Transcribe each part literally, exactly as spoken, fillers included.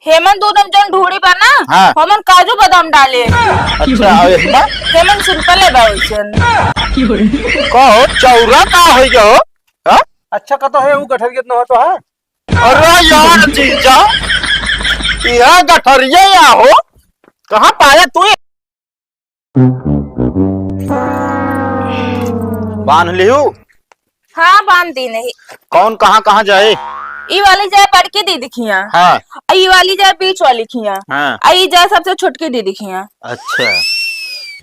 हेमन दूध में जौन ढूढ़ी बा ना, हाँ। ओमन काजू बादाम डाले। अच्छा, और इसमें? हेमन simple है बा वैसन। कहो, चौरा का होइ गयो? हाँ? अच्छा, का तो है, वो गठर कितना हो तो है? अरे यार जीजा, यह गठरिया या हो? कहाँ पाया तू? बांध लिहू? हाँ, बांध दी नहीं। कौन कहाँ कहाँ जाए? ई वाली जाए बड़की दीदी खिया। हाँ। आ ई वाली जाए बीच वाली खिया। हाँ। आ ई जाए सबसे छोटकी दीदी खिया। अच्छा,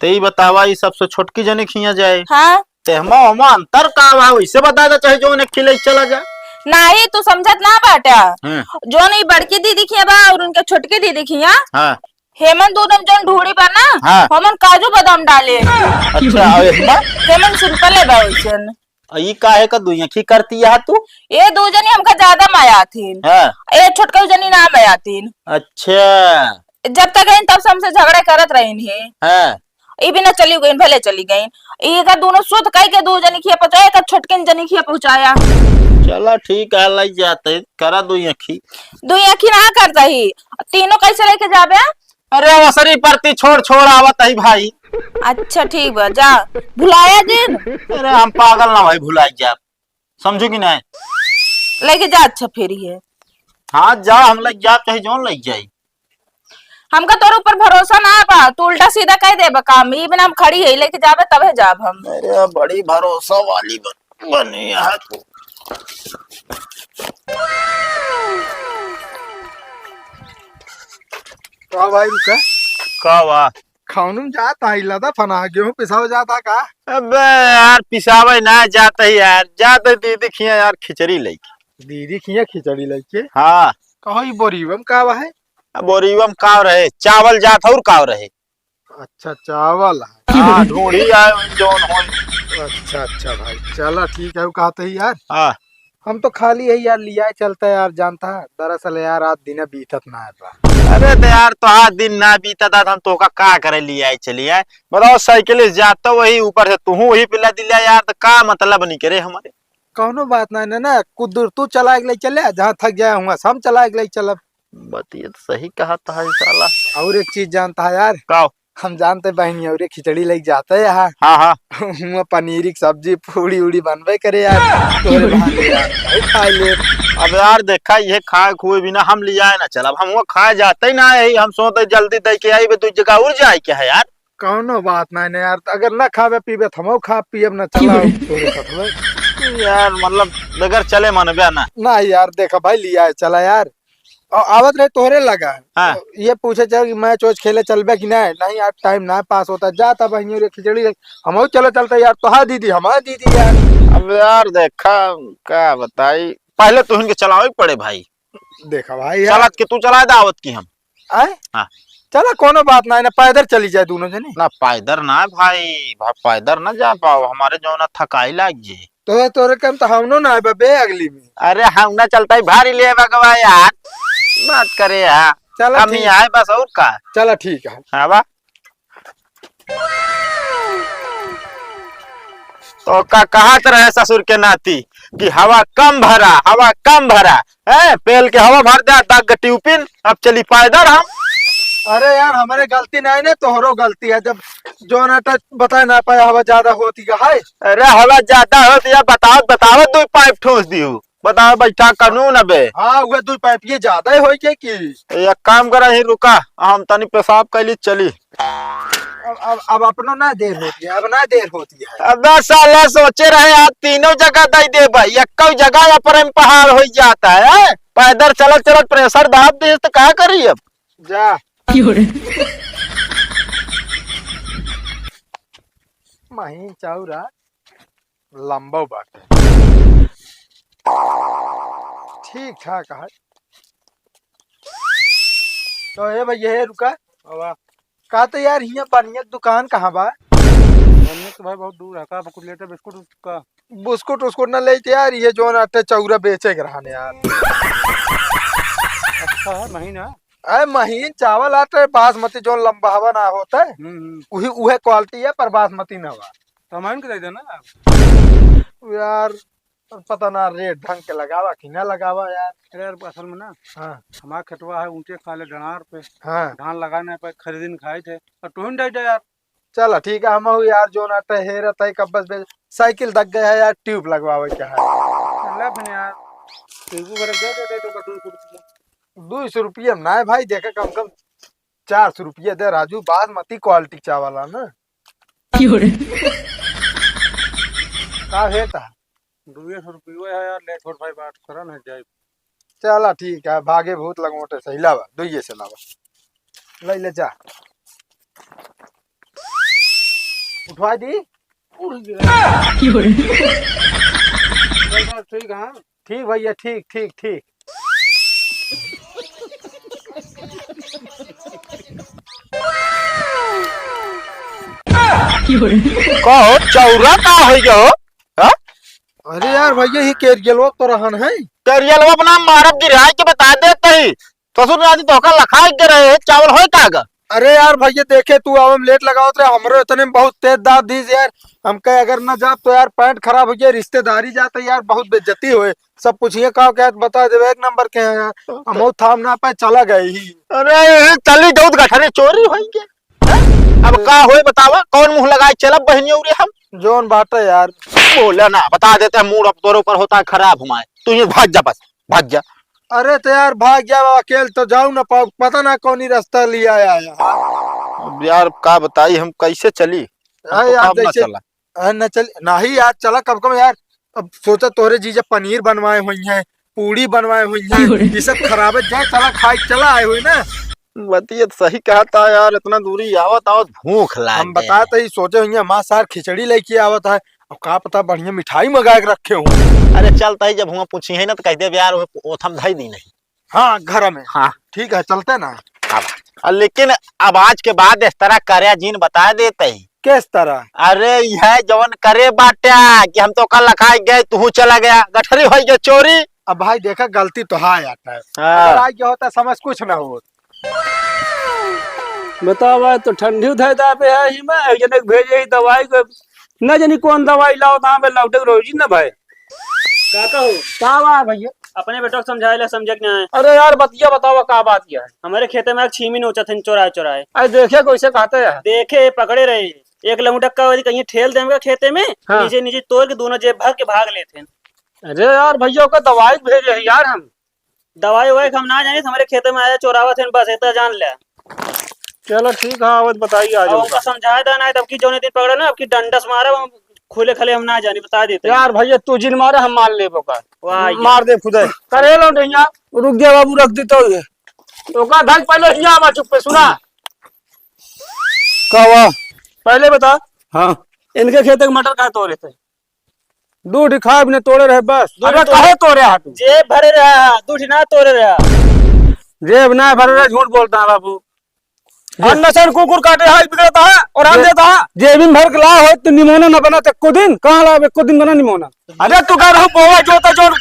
तो ई बतावा, ई सबसे छोटकी जनी खिया जाए? हाँ। ते हमा, हमा अंतर का बा? वैसे बता दे, चाहे जौन एक खिले चला जा। नाही, तू समझत ना बाटा। हाँ। जौन ई बड़की दीदी खिया बा और उनके छोटकी दीदी खिया, हाँ। हेमन दूध में जौन ढूढ़ी बा ना, हाँ। ओमन काजू बादाम डाले। अच्छा, और इसमें? हेमन simple है बा वैसन। आ, ई काहे का दुई आँखी करती है तू? ये दो जनी हमका ज्यादा माया थीन। हाँ। ये छोटका जनी ना माया थीन। अच्छा। जब तक गईन तब से हमसे झगड़ा करत रहीन ही। हाँ। ई बिना चली गईन, भले चली गईन। ई का दोनों सुध कई के दो जनी खिया पहुँचाया, एक छोटकन जनी खिया पहुँचाया। चला ठीक है, लई जाते, करा दुई आँखी। दुई आँखी ना करता ही, तीनों कैसे लेके जाबे? अरे ओसरी परती छोड़ छोड़ आवत ही भाई। अच्छा ठीक बा, जा। भुलाया जिन। अरे हम पागल ना भाई, भुलाई जाब, समझू कि नहीं? लेके जा, अच्छा फेरी है। हाँ जा, हम लग जाब, चाहे जौन लग जाई। हमका तोर ऊपर भरोसा ना बा, तू उल्टा सीधा कह देबा काम। ई बिना हम खड़ी है, लेके जाबे तबे जाब हम। अरे बड़ी भरोसा वाली बन-, बनी है तू। का भाई रुका? का बा? खाउन में जात है, लदा फना गेहूं पिसाव जाता का? अबे यार, पिसावे ना जात है यार, जात है दीदी खिया यार, खिचड़ी लइके। दीदी खिया खिचड़ी लइके? हाँ। कहो ई बोरीबम का बा है? अब बोरीबम का रहे, चावल जात और का रहे? अच्छा, चावल है। हाँ, ढूंढी आए जौन हो। अच्छा, अच्छा भाई, चला ठीक है, वो कहते ही यार। हाँ। हम तो खाली है यार, लियाए चलता है यार, जानता है, दरअसल यार आज दिन बीतत ना है बा। अरे तो यार, तो आज दिन ना बीतत, आज हम तोका का करे लियाए चली आए? बताओ, साइकिल से जाता वही, ऊपर से तू वही पिला दिला यार, तो का मतलब नहीं करे हमारे? कौनो बात ना है ना, कुदुर तू चला के ले चले, जहाँ थक जाए हुआ हम चला के ले चलब। बतिया तो सही कहा था ये साला। और एक चीज जानता है यार? का? हम जानते बहनी और खिचड़ी लेके जाते हैं यहाँ। हाँ, हाँ। हुआ पनीर की सब्जी, पूड़ी उड़ी बनबे करे यार। तोरे बहाने यार, भाई खा ले। अब यार देखा, ये खाए खुए बिना हम लियाए ना चलब, हम वो खाए जाते ही ना है, हम सोचते जल्दी दे के आई बे, तू जगह उड़ जाए क्या है यार? कौनो बात ना है ना यार, अगर ना खाबे पीबे तो हमहू खा पियब ना, चला तोरे साथ में। यार मतलब बगैर चले मनबे ना। ना यार, देखा भाई, लियाए चला यार। आ-, आवत रहे तोहरे लगा। हाँ। तो ये पूछे चल कि मैच वैच खेले चलबे कि नहीं? नहीं यार, टाइम ना पास होता। जा तब वहीं रे खिचड़ी ले। हमहू चलो चलते यार, तोहार दीदी, हमार दीदी यार। अब यार देखा, का बताई, पहले तुहिन के चलावे के पड़े भाई। देखा भाई यार। चलत के तू चला दे, आवत की हम। आए? हाँ। चला, कोनो बात ना है ना, पैदल चली जाए दोनों जने। ना, पैदल ना भाई, भा-, पैदल ना जा पाओ, हमारे जो ना थकाई लाग जे। तो तोरे कम तो हमनो ना आए बे अगली में। अरे हम ना चलता ही भारी ले बगवा यार। बात करे यार। चला हम ही ठीक। आए बस और का। चला ठीक है। हाँ बा। तो का कहत रहे ससुर के नाती कि हवा कम भरा, हवा कम भरा, हैं? पेल के हवा भर दे, दाग ट्यूपिन, अब चली पैदल हम। अरे यार, हमारे गलती नहीं ने, तोहरो गलती है। जब जो ना टच बताए ना पाए, हवा ज्यादा होती का है। अरे हवा ज्यादा होती है, बताओ, बताओ, दो पाइप ठोस दियो। बताओ, बैठा कानून अबे। हाँ, वह दो पाइप ये ज्यादा ही होई के की? एक काम करा, ही रुका, हम तनी पेशाब कैली, चली। अब, अब, अब अपनो ना देर होती है, अब ना देर होती है। अबे साला सोचे रहे आज तीनों जगह दई देबे, एक्को जगह पर हम पहाड़ हो जाता है, हैं? पैदल चलत चलत प्रेशर दाब दे तो का करी अब? जा। महीन चाउरा लंबा बाटे। ठीक ठाक है। तो ए भैया, हे रुका। आवा। का तो यार, हियां बनिया दुकान कहाँ बा? बनिया तो भाई बहुत दूर है। का कुछ लेते बिस्कुट उसका? बिस्कुट उस्कुट ना लेते यार, ये जोन आटे चौरा बेचे के रहने यार। अच्छा है महीना। अरे महीन चावल आटे बासमती जोन लंबा हवा ना होता है। हम्म, हम्म। उही, उहे क्वालिटी है पर बासमती ना हुआ। तो हम इनके दे देना। यार और पता ना रेट ढंग के लगावा कि ना लगावा यार। अरे यार, असल में ना, हाँ। हमार खेतवा है ऊंचे खाले डणार पे। हाँ। धान लगाने पे खरीदिन खाई थे, और तुहिन दे दे यार। चला ठीक है, हम यार जो ना टहेरत है कब बस बे-, साइकिल दग गया है यार, ट्यूब लगवावे के है। ले फिर यार, ट्यूब भर दे दे, दे दे, दे दे। दो सौ रुपया में ना है भाई, देखे कम कम चार सौ रुपया दे राजू, बासमती क्वालिटी चावल है ना। क्यों रे? का है ता? दुए सौ रुपये है यार, ले छोड़ भाई, बात करा ना जाए। चला ठीक है, भागे भूत लंगोटे से, लावा, दुइये से लावा। ले ले जा। उठवा दी। उठ गया। ठीक है। ठीक भैया, ठीक, ठीक, ठीक। का हो, चौरा का हो गया हो? हाँ? अरे यार भैया, ये केरियलवा तो रहन है। केरियलवा अपना मारब गिराए के बता देते ही। ससुर राजी तोहका लखाए के रहे, चावल होय का गा? अरे यार भैया, देखे तू आवे में लेट लगावत रहे, हमरो इतने में बहुत तेज दाब दीस यार। हम कहे अगर ना जाब तो यार पैंट खराब हो जाए, रिश्तेदारी जाते यार बहुत बेइज्जती होए, सब पूछिए का क्या बता देवे, एक नंबर के हैं यार। हम थाम ना पाए, चला गए ही। अरे ये चली जाऊत गठरी चोरी होई के। अब का होए बतावा, कौन मुंह लगाए चलब बहनियों रे हम? जोन बाटे यार। बोला ना, बता देते हैं, मूड अब तोरे ऊपर होता है खराब हमारे, तू ये भाग जा बस। भाग जा। अरे तो यार भाग जाओ, अकेल तो जाऊ ना पाओ, पता ना कौन ही रास्ता लिया आया है। अब यार का बताई हम, कैसे चली? हम अरे तो यार काम ना जैसे चला। अरे ना चल, नहीं यार चला कब कब यार। अब सोचा तोरे जीजा पनीर बनवाए हुई हैं, पूड़ी बनवाए हुई हैं, ये सब खराबे जाए, चला खाए चला आए हुई ना। बतिया तो सही कहा था यार, इतना दूरी आवत आवत भूख लाग हम गए। बता तो ही सोचे हुई हैं, माँ सार खिचड़ी लेके आवत है, अब का पता बढ़िया मिठाई मंगा के रखे हो। अरे चलता ही जब हुआ पूछी है ना तो कह दे यार वो ओथम धई दी नहीं। हाँ घर में। हाँ। ठीक है चलते ना। अब, और लेकिन अब आज के बाद इस तरह करे जिन बता देते ही। किस तरह? अरे यह जवन करे बाट्या कि हम तो कल लखाई गए तू चला गया गठरी हो गया चोरी। अब भाई देखा गलती तो है यार। हाँ। अगर आज के होता समझ कुछ ना हो। बतावा, तो ठंडी उधर दा पे है ही मैं, एक जने के भेजे ही दवाई को, न जानी कौन दवाई लाओ, तो हमें लौटे के रोजी न भाई। का कहू? का बा भैया? अपने बेटवा के समझाए ला, समझे के ना है। अरे यार, बतिया बतावा, का बात किया है? हमारे खेते में एक छीमी नोचत हन, चोराए चोराए। अरे देखे कैसे कहते हैं? देखे, पकड़े रहे, एक लंगुटक्का वाली कहीं ठेल देंगे खेते में, हाँ। नीचे नीचे तोड़ के दोनों जेब भर के भाग लेते हैं। अरे यार भैया, ओका दवाई भेजे है यार हम। दवाई ववाई के हम ना जानी, हमारे खेते में आया चोरावत हैं, बस इतना जान ले। चलो ठीक है, आवत बताइए आज अब उनका। उनका समझाए देना है, तब की जौने दिन पकड़े ना, अब की डंडस मारा, हम खुले खले हम ना जानी, बता देते हैं। यार भैया, तू जिन मारे, हम मार लेबो का। वाह यार। मार दे खुदे। करे लो नहीं यार, रुक जा बाबू, रख देता हूँ ये। ओका धन पहले हिया आवा चुप पे, सुना। का हुआ? पहले बता। हाँ। इनके खेते के मटर काहे तोड़े थे? दू ठी खाए बिना तोड़े रहे बस। दू अबे ठी तोड़े। काहे तोड़े हा तू? जेब भरे रहा, दू ठी ना तोड़े रहा। जेब ना भरे रहे, झूठ बोलता है बाबू। जे- अन्ना सन कुकुर काटे है, बिगड़ता है और हम जे-, देता है। जेबिन भर के ला हो तो निमोना ना बना एको दिन। कहाँ ला एको दिन बना निमोना? अरे तू कह रहा हूँ बोवा जोता जोर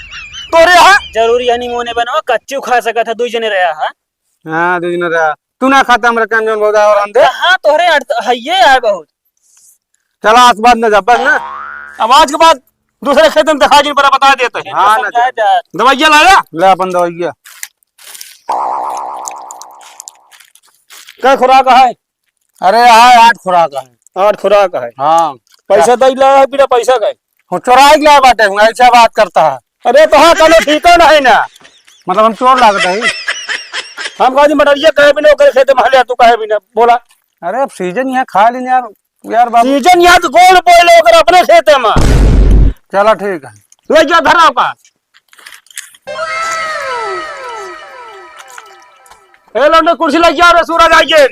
तोड़े है। जरूरी है निमोने बनावा, कच्चू खा सकत है, दू जने रहा है। हाँ, दू जने रहा। तू ना खाता हमरा काम जौन बहुत और हम दे। हाँ, तोहरे अड़-, हइये है बहुत। चला, आज बाद न जा, बस ना। अब आज के बाद दूसरे खेत में दिखा जिन पर बता देते हैं। हाँ, ना समझाया जा। जाए। दवाइया लाया? ले अपन दवाइया। कै खुराक है? अरे, हाँ, आठ खुराक है। आठ खुराक है। हाँ। पैसा दई लाया है, बिना पैसा का है? हम चोराई के लाया बाटे, हम ऐसा बात करता है। अरे, तो हाँ, कनो ठीक है नहीं ना। मतलब, हम चोर लागत है। हम कहा जी, मटरिया कहे बिना, ओकरे खेते में हले, तू कहे बिना, बोला। अरे, अब सीजन यहाँ खा लेने यार। यार बाबू। सीजन याद गोल बोले ओकर अपने खेते में। चला ठीक है। ले जा धरा का। ए लौंडे कुर्सी ले जा रे सूरज आइए।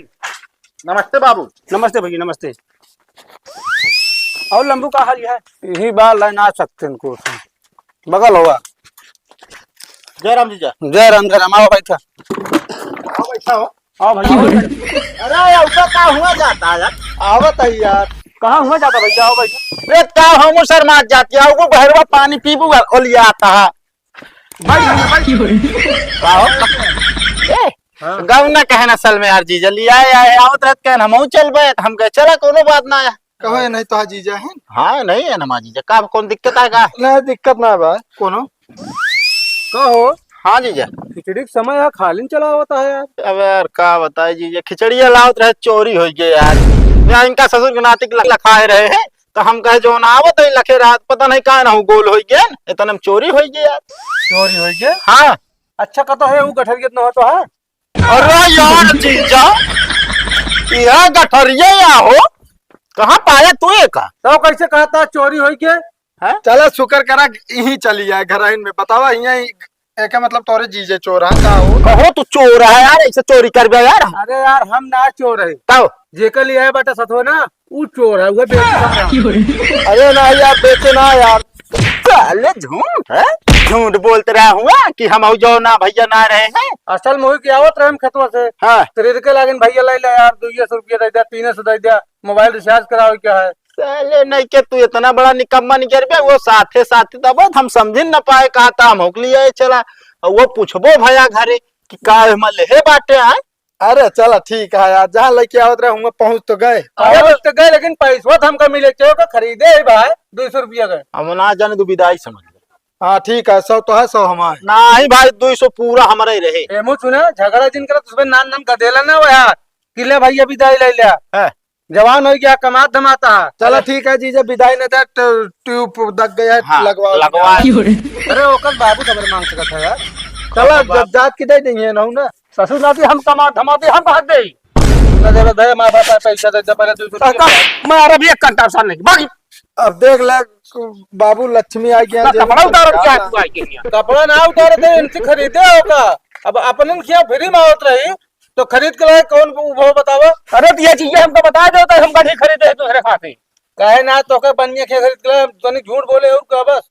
नमस्ते बाबू। नमस्ते भैया, नमस्ते। और लंबू का हाल है? यही बाल है ना सकते इनको। बगल हुआ। जय राम जीजा। जय राम, जय राम। आओ बैठा। आओ बैठा हो। आओ भाई, आओ बैठा। अरे यार, ऊपर का हुआ जाता है यार? आवत है यार। कहाँ हुआ जाता भैया? आओ भाई। ए, का हमू शर्मात जाती है, वो बहरवा पानी पीबू और ओलिया आता है। बैठ भैया, बैठ। का हो? ए, हाँ। गौना कहे ना सल में यार जीजा, लिया आए, आवत रहत कहन हमहू चलबे, हम कहे चला कोनो बात ना है। कहो, ये नहीं तो जीजा है। हाँ, नहीं है ना माँ जीजा, का कौन दिक्कत है का? नहीं, दिक्कत ना बा कोनो। कहो। हाँ जीजा। खिचड़ी के समय है, खाली चला होता है यार। अब यार का बताए जीजा, खिचड़िया लावत रहे, चोरी हो गए यार। या इनका ससुर के नाती के लखाए रहे हैं, तो हम कहे जो ना आवत है लखे रात, पता नहीं का ना हो, गोल हो गए, इतने में चोरी हो गए यार। चोरी हो गए? हाँ। अच्छा, कतो है वो गठरिया न हो तो है? अरे यार जीजा, यह गठरिया या हो? कहाँ पाया तू ये का? तो कैसे कहता चोरी होई के? हैं? चला शुक्र करा, यहीं चली आए घर में, बतावा यहीं एके मतलब तोरे जीजे चोर हैं का हो? कहो तू चोर है यार, ऐसे चोरी कर बे यार। अरे यार, हम ना चोर है। तब? जेकर लिए है बेटा सथो ना, ऊ चोर है, उहे बेची सब ना। अरे ना यार, बेचे ना यार। साले झूठ है, झूठ बोलते रहा हुआ कि हम अउ जो ना भैया ना रहे हैं। असल में हुई कि आवत रहे हम खेतवा से। हाँ। खरीद के लागिन भैया ले ले यार, दुइये सौ रुपया दे दिया, तीन सौ दे दिया, मोबाइल रिचार्ज करावे क्या है? साले नहीं के तू इतना बड़ा निकम्मा निकर बे, वो साथे साथे तब हम समझिन न पाए, कहा था हम होक लिए चला, और वो पूछबो भैया घरे कि का एहमा लेहे बाटे आए। अरे चला ठीक है यार, जहाँ लेके आवत रहे हुआ पहुँच तो गए। अरे पहुँच तो गए, लेकिन पैसवा तो हमका मिले चाहिए, का खरीदे ही भाई, दो सौ रुपया का। हम ना जाने तू विदाई समझ ले। हाँ ठीक है, सौ तो है, सौ हमारे। नहीं भाई, दो सौ पूरा हमारा ही रहे। एमू सुने, झगड़ा जिन करत उसमें नान नाम गदेला ना हुआ यार, कि ले भैया विदाई ले लिया। है। जवान हो गया, कमात धमाता है। चला ठीक है जीजा, विदाई न दे, ट-, ट्यूब दग गया है, हाँ, लगवा लगवा। अरे ओकर बाबू खबर मांग सकत है यार। चला, बाबू, जब जात की दे देंगे ना, ना। ससुर नाती हम कमात धमाते हम भाग दे। ना देवे दे, माँ बाप पैसा दे दे, पहले दो सौ काका, रुपया। मैं अरे भी एक कंटा सा नहीं, बाकी अब देख ले, बाबू लक्ष्मी आ गया, ना, जेबी कपड़ा उतार क्या क्या? तू आई के यहाँ? कपड़ा ना उतार दे, इनसे खरीदे हो का? अब अपन खिया फ्री में आवत रही, तो खरीद के लाए कौन उभो बतावा? अरे तो ये चीजें हमको बता दो, तो हम कहीं खरीदे हैं दूसरे खाते। काहे ना तो का बनिया के खरीद के लाए, तनी झूठ बोले और का बस।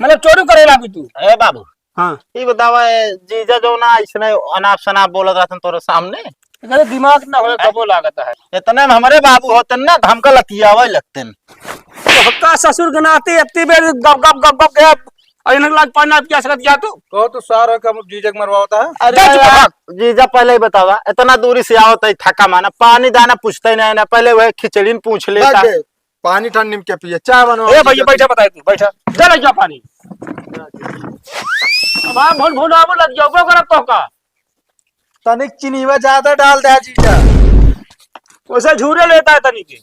मतलब चोरी करे लागी तू? ए बाबू। हाँ। ई बतावा, ए, जीजा जो ना इसने अनाप शनाप बोलत रहतन तोरे सामने। एकरे दिमाग ना होए, कबो लागत है। इतने में हमरे बाबू होतन ना, तो हमका लतियावे लगतन। तो का ससुर के नाते इतनी बेर गप गप गप गप गप, और इन्हें लाग पानी ना पिया सकत क्या तू? कहो तो सार है, कब जीजा के मरवावता है? अरे जा चुप यार, रह। जीजा पहले ही बतावा, इतना दूरी से आवत है, थका माना, पानी दाना पूछते ही नहीं ना, पहले वह खिचड़ी न पूछ लेता। बात दे। पानी ठंडी में के पिए, चाय बनवा ए भैया, दीजिए। बैठा, बताए तू, बैठा। दे लग जा पानी। अब हम भुन भुन आबो लग जाओ, वो करब तो का? तनिक चीनीवा ज्यादा डाल दे जीजा। वैसे झूरे लेता है तनिक।